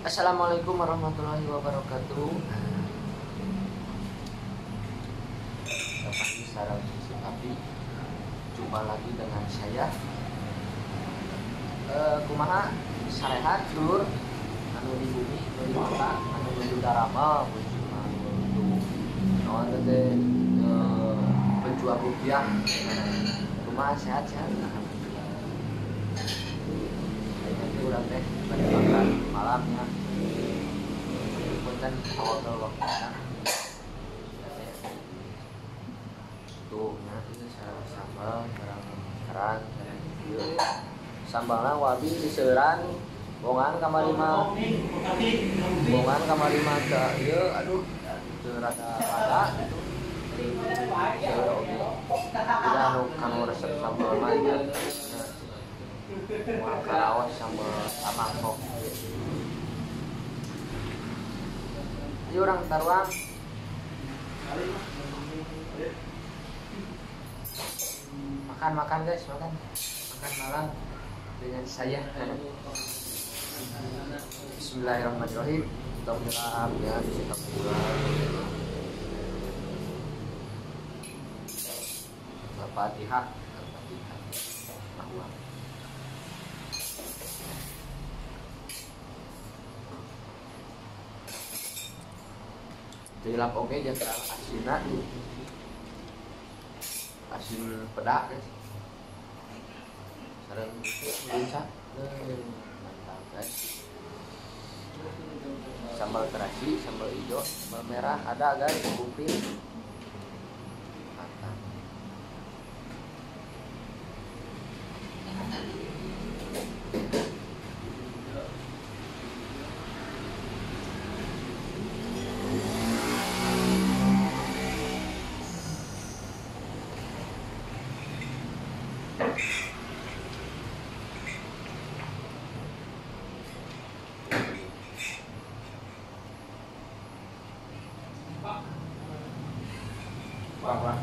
Assalamualaikum warahmatullahi wabarakatuh. Pagi sarang si Papi, jumpa lagi dengan saya. Kumaha sarehat dulur anu di bumi, anu di kota, anu nuju darama, nuju naon teh penjual rupiah. Kumaha sehat-sehat? Alhamdulillah. Ayeuna teh urang teh bade makan malamnya. Punten awal waktuna. Tuh, nah ini sareng sambal, sareng kerang, sareng ieu. Sambalna wabi diseuran, bongan kamari mah. Bongan kamari mah teu ieu, aduh, teu rada-rada gitu. Seueur oge. Udah anu kanu resep sambal mah nya. Moal karaos sambal samangkok. Ayo urang taruang. Makan-makan guys, makan. Makan malam dengan saya. Bismillahirrahmanirrahim. Tong gelap ya, bisa tong gelap. Al-Fatihah, Al-Fatihah. Bahwa cilap oke jangan asinna. Asin pedak guys. Sareng itu merica. Mantap guys. Sambal terasi, sambal hijau, sambal merah ada guys, kumpul. Mantap. Wah,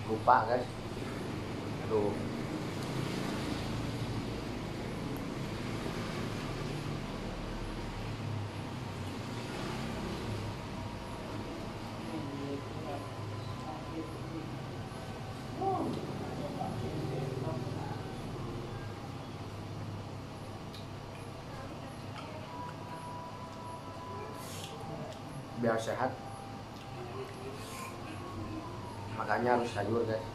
lupa guys, aduh. Biar sehat makanya harus sayur guys.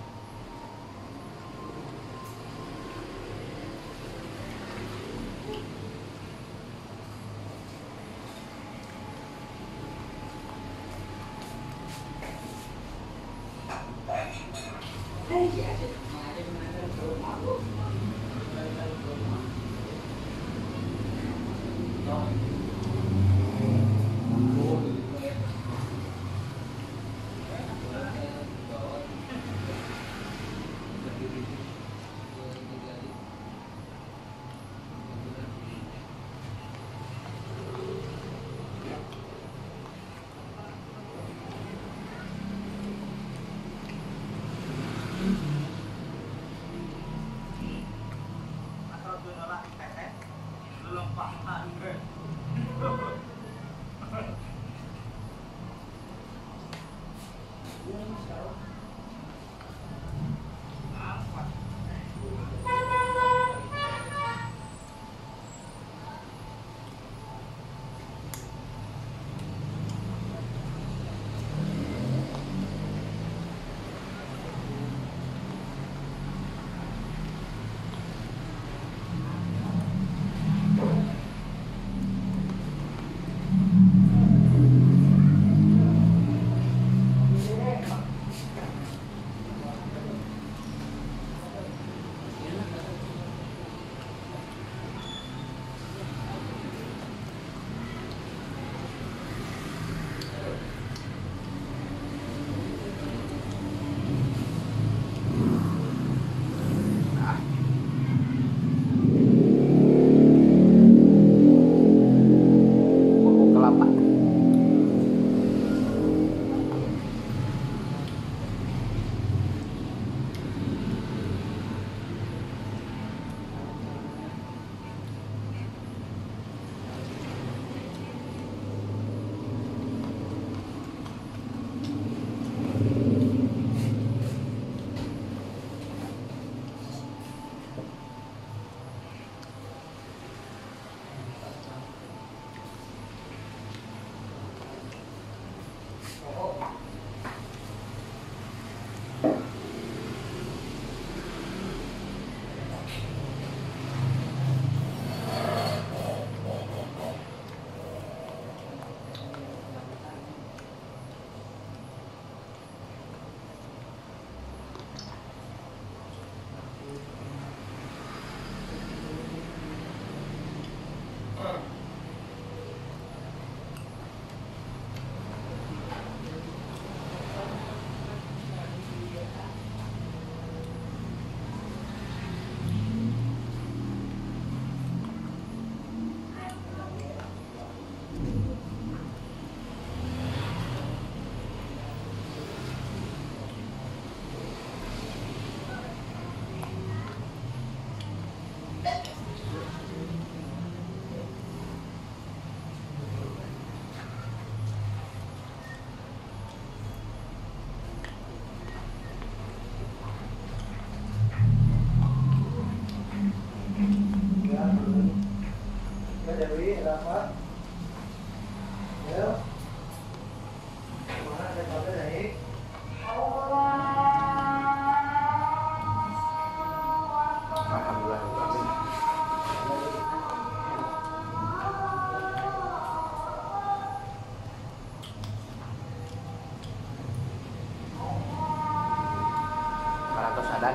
Parantos adan.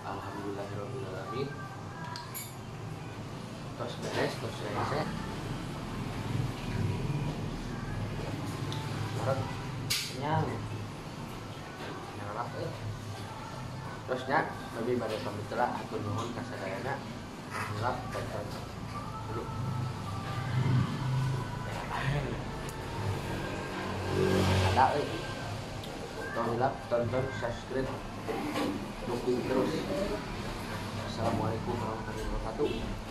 Alhamdulillahirobbilalamin. Tos beres, tos rese. Orang kenyang. Nyarap euy. Terus nya lebih pada pamit lah, hatur nuhun ka sadayana. Hilap tonton dulu. Ada euy. Tong hilap tonton, subscribe, dukung terus. Assalamualaikum warahmatullahi wabarakatuh.